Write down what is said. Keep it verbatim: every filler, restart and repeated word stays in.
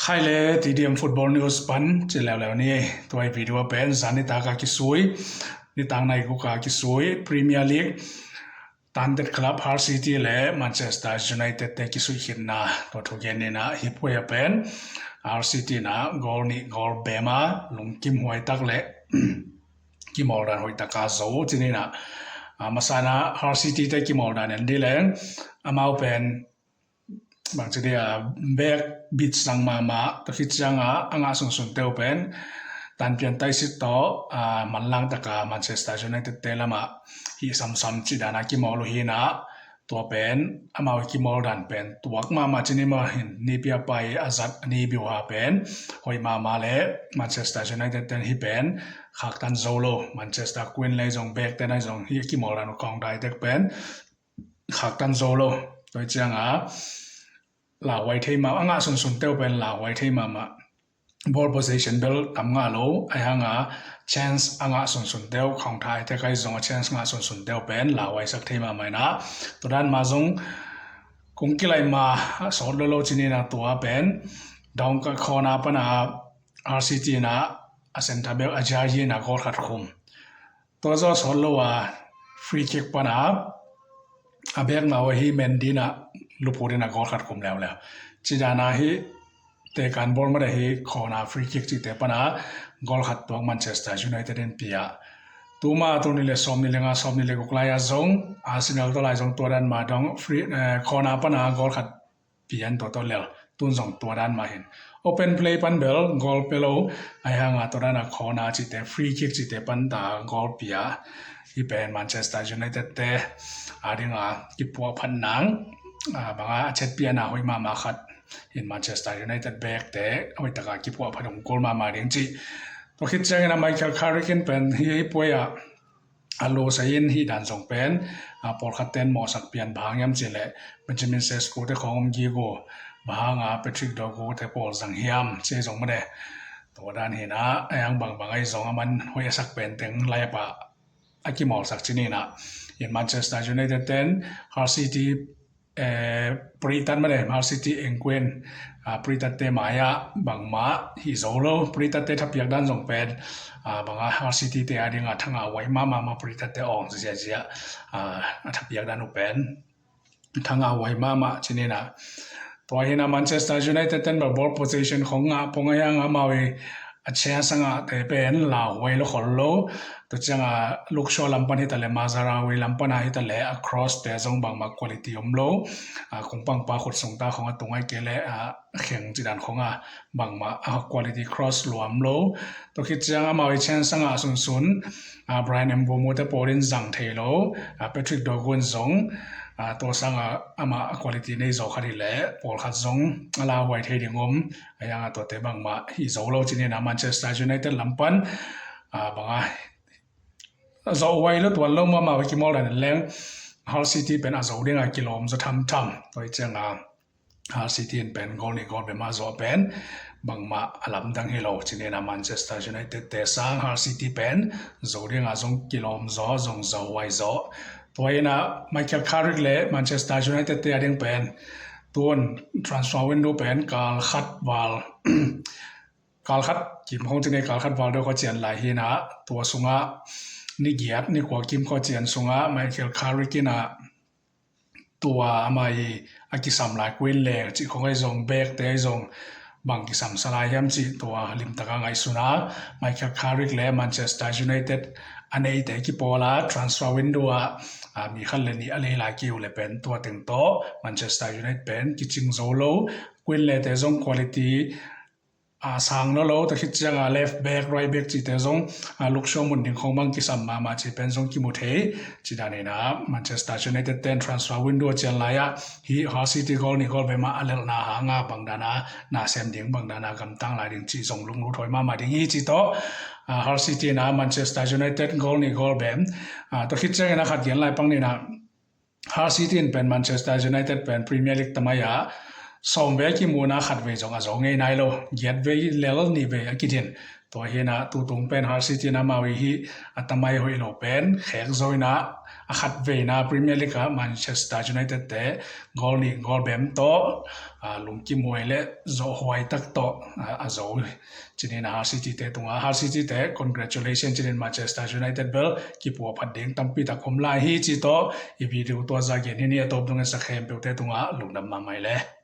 Khai le T D M Football News pan ci leuleu ni. Tua i video pen zan nitak a kisui, nitak nai guk a kisui Premier League Tantet Club Hull City le Manchester United te kisuih khitna tua thugen nina. Hih puai a pen Hull City na goal nih goal bema lungkim huai tak le kimawldan hoih taka zo ci nina. A, masana Hull City te kimawldan en dih leng amau pen bangci dia bek bit sang mahmah, tua khit cianga a ngah sunsun teu pen tanpian taisit tawh, a, manlang taka Manchester United te lamah hih samsam ci dana kimawl uh hina. Tua pen amau i kimawl dan pen tuak mahmah ci ni mah hin, nipi a pai a zat a ni biuha pen hoih mahmah le Manchester United ten hih pen khaktan zo lo. Manchester Queen le zong bek ten a zong hih kimawl dan uh kawng dai tek pen khaktan zo lo. Tua cianga lauhuai thei mahmah, a ngah sunsun teu pen lauhuai thei mahmah. Ball possession bel tam ngah lo, ahi hanga chance a ngah sunsun teu, khawng thai te kai zong a chance ngah sunsun teu pen lauhuai sak thei mahmah ina. Tua dan ma zong kung kilai ma sawt lo lo ci nina. Tua pen dawng ka khawna pana Hull City na a centre back a Ajayi na goal khat khum. Tua zaw sawt lo a free kick pana a bek ngau ahi Mendy na lupu dina goal khat khum leuleu. Ci dana hih tekan ball made hi khawna free kick cite pana goal khat tuak Manchester United in pia. Tuma tuni le sawm ni le nga, sawm ni le guk lai a zong Arsenal tawh lai zong tua dan ma dong free, eh, khawna pana goal khat pian tua tawh lel. Tun zong tua dan mah hin open play pan bel goal pe lo, ahi hanga tua dana khawna cite, free kick cite pan ta goal pia. Hih pen Manchester United te a dinga kipuahphat nang, a, banga a chet piana hoih mahmah khat hin Manchester United bek te hoih taka kipuahphat hong kul mahmah ding ci. Tua khit ciangin a Michael Carrick in pen hih, hih puai a a lose in hih dan zong pen, a, pawlkhat ten mawhsak pian bang hang hiam ci le Benjamin Sesko te khawng om gik uh, bang hanga Patrick Dorgu te pawl zang hiam ci zong made. Tua dan hina, a yang bangbang ahi zong a man hoih a sak pen teng lai a pah a kimawlsak ci nina. In Manchester United ten Hull City, eh, puritat made, Hull City engkuen, ah, puritat te mai-ah bangmah hi zo lo. Puritat te thapiak dan zong pen, ah, banga Hull City te a dinga thanga huai mahmah, puritat te awng ziazia, ah, a thapiak dan uh pen thanga huai mahmah ci nina. Tua hina Manchester United ten ball possession khong ngah pong a yang amau i a chance a ngahte pen lauhuai lo khol lo. Tua cianga Luke Shaw lam pan hitaleh, Mazraoui lam pana hitaleh a cross te zong bangmah quality om lo. A, kung pangpa khut sungta khong a tungai kei le, a, kheng cidan khong a bangmah a quality cross luam lo. Tua khit ciang amau i chance a ngah sunsun, a, Bryan Mbeumo te pawlin zang thei lo. A, Patrick Dorgu in zong, a, tua sanga amah a quality nei zaw khat hileh pawlkhat zong a lauhuai thei ding om. A yanga tuate bangmah hi zo lo ci nina Manchester United lam pan, a, banga a zawh huai lo tuan lo mahmah uh kimawl dan leng Hull City pen a zo dinga kilawm zaw thamtham. Tua hi cianga Hull City in pen goal nih goal bema zawh pen bangmah a lamdang hi lo ci nina Manchester United te sang Hull City pen zo dinga zong kilawm zaw, zong zo huai zaw. Tua hina Michael Carrick le Manchester United te a ding pen tun transfer window pen kal khat val kal khat kim khong ci nei, kal khat val deuh kha cian lai hina, tua sunga ni giat ni kua kim kha cian sunga Michael Carrick ina tua amah i a kisam lai Queen le cih khong ahi zong, bek te ahi zong bang kisam sa lai hiam cih tua limtaka ngaihsuna. Michael Carrick le Manchester United a neite kipawla transfer window a, a, mi khat le nih a lei lai kiu le pen tua teng tawh Manchester United pen kicing zo lo. Queen le te zong quality a sang lo lo, tua khit cianga left back, right back cihte zong, a, Luke Shaw mun ding khong bang kisam mahmah cih pen zong kimu thei. Ci dan hina Manchester United ten transfer window a cian lai-ah hih Hull City goal nih goal bema a lelhna hanga bang dana na sem ding, bang dana gamtang lai ding cih zong lunglut huai mahmah ding hi cih tawh, a, Hull City na Manchester United goal nih goal bem, a, tua khit ciangin a khat gen lai pang nina Hull City in pen Manchester United pen Premier League tamai ah sawm vei a kimuhna khat vei zong a zo ngei nai lo, giat vei lel nih vei a kidin. Tua hi a, tutung pen Hull City in amau i hi a tamai hoih lo pen khek zo in a, a khat veina Premier League ah Manchester United te goal nih goal bem tawh, a, lungkimhuai le zawhhuai tak tawh, a, a zo. Cinin a Hull City te tungah, Hull City te congratulation cinin Manchester United bel kipuah phat ding tampi tak om lai hi ci tawh i video tua zah gen hi ni. A tawp dong a sa khempeuh te tungah lungdam mahmah le.